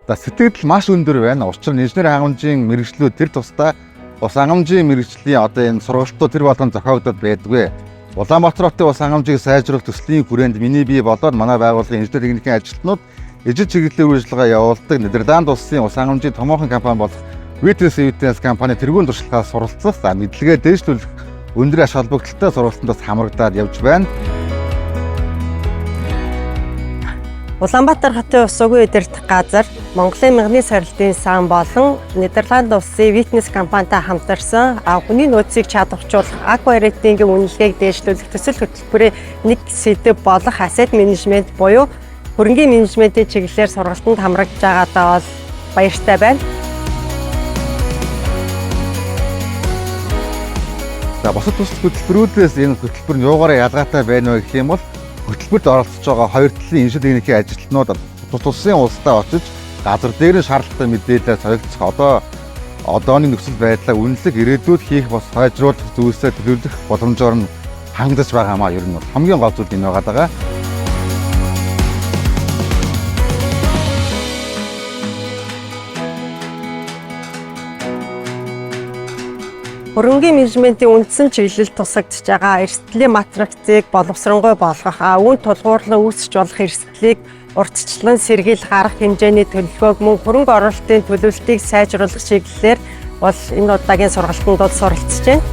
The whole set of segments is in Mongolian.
За сэтгэл маш өндөр байна. Учир нь инженер хангамжийн мэргэжлүүд тэр тусдаа ус хангамжийн мэргэжлийн одоо энэ сургалтууд тэр болгон зохиогдоод байдгүй. Улаанбаатар хотын ус хангамжийг сайжруулах төслийн хүрээнд миний бие болоод манай байгууллагын инженер техникийн ажилтнууд ижил чиглэлийн үйл ажиллагаа явуулдаг Нидерланд улсын ус хангамжийн томоохон компани болох Vitens Vitens компани тэргуун туршлагаас суралцах, за мэдлэгээ дээшлүүлэх өндөр ач холбогдолтой сургалтанд бас хамрагдаад явж байна. Улаанбаатар хотын ус угийн удирдах газар Монголын мягны сорилтын сан болон Нидерланд улсын Witness компанитай хамтарсан хүний нөөцийг чадварчуулах, Aqua Rating-ийн үнэлгээг дээшлүүлэх төсөл хөтөлбөрийн нэг сэдэв болох asset management буюу хөрөнгийн менежментийн чиглэлээр сургалтанд хамрагдж байгаадаа бол баяртай байна. За бусад тус хөтөлбөрүүдээс энэ хөтөлбөр нь юугаараа ялгаатай байна вэ гэх юм бол хөтөлбөрт оролцож байгаа хоёр талын инженер техникийн ажилтнууд тус тусын улсдаа очиж газар дээр нь шаардлагатай мэдээлэлээр солилцох, одооны нөхцөл байдлаа үнэлэх, ирээдүйд хийх бас сайжруулах зүйлсээ төлөвлөх боломжоор нь хангаж байгаа маа. Ер нь бол хамгийн гол зүйл энэ байгаа даа. Хөрөнгийн менежментийн үндсэн чиглэл тусагдж байгаа эрсдлийн матрицыг боловсронгуй болгох, үүнд тулгуурлан үүсч болох эрсдлийг урьдчилан сэргийлэх арга хэмжээний төлөвлөгөөг мөн хөрөнгө оруулалтын төлөвлөлтийг сайжруулах чиглэлээр бол энэ удаагийн сургалтанд бол суралцж байна.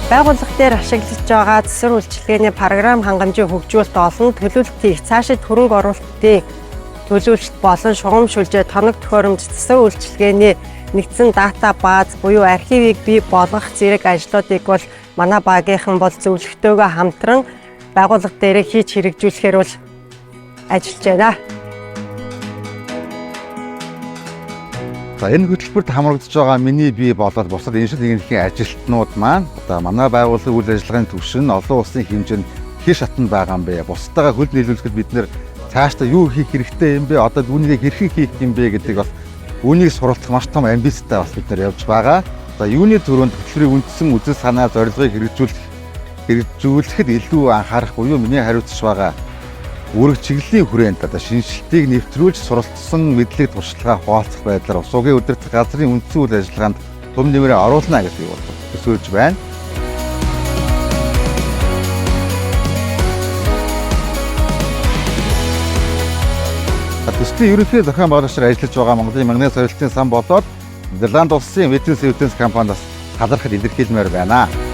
Байгууллага дээр ашиглаж байгаа засвар үйлчилгээний програм хангамжийн хөгжүүлэлт олон төлөвлөлт хийх, цаашид хөрөнгө оруулалтын төлөвлөлт болон шугам шүлжээ, тоног төхөөрөмж, засвар үйлчилгээний нэгдсэн дата бааз буюу архивыг бий болгох зэрэг ажлуудыг бол манай багийнхан бол зөвлөгтөөгөө хамтран байгууллага дээрээ хийж хэрэгжүүлэхээр бол ажиллаж байна. За энэ хөтөлбөрт хамрагдж байгаа миний бие болоод бусад инженер техникийн ажилтнууд маань одоо манай байгууллагын үйл ажиллагааны түвшин олон улсын хэмжээнд хэр шатанд байгаа юм бэ? Бусдаагаа хөл нийлүүлэхэд бид нэр цаашдаа юу хийх хэрэгтэй юм бэ? Одоо үүнийг хэрхэн хийх юм бэ гэдэг бас үүнийг суралцах маш том амбицтай бас бид нар явж байгаа. За юуны түрүүнд хөтөлбөрийн үндсэн үзэл санаа зорилгыг хэрэгжүүлэхэд илүү анхаарах буюу миний хариуцж байгаа үүрэг чиглэлийн хүрээнд одоо шинэчлэлтийг нэвтрүүлж суралцсан мэдлэг туршлагаа хуваалцах байдлаар ус угийн удирдах газрын үндсэн үйл ажиллагаанд түм нэмрээ оруулна гэдгийг бол төсөөлж байна. Төслийн ерөнхий зохион байгуулагчаар ажиллаж байгаа Монголын манганы сорилтын сан болоод Нидерланд улсын Vitens Vitens компаниас талархал илэрхийлмээр байна.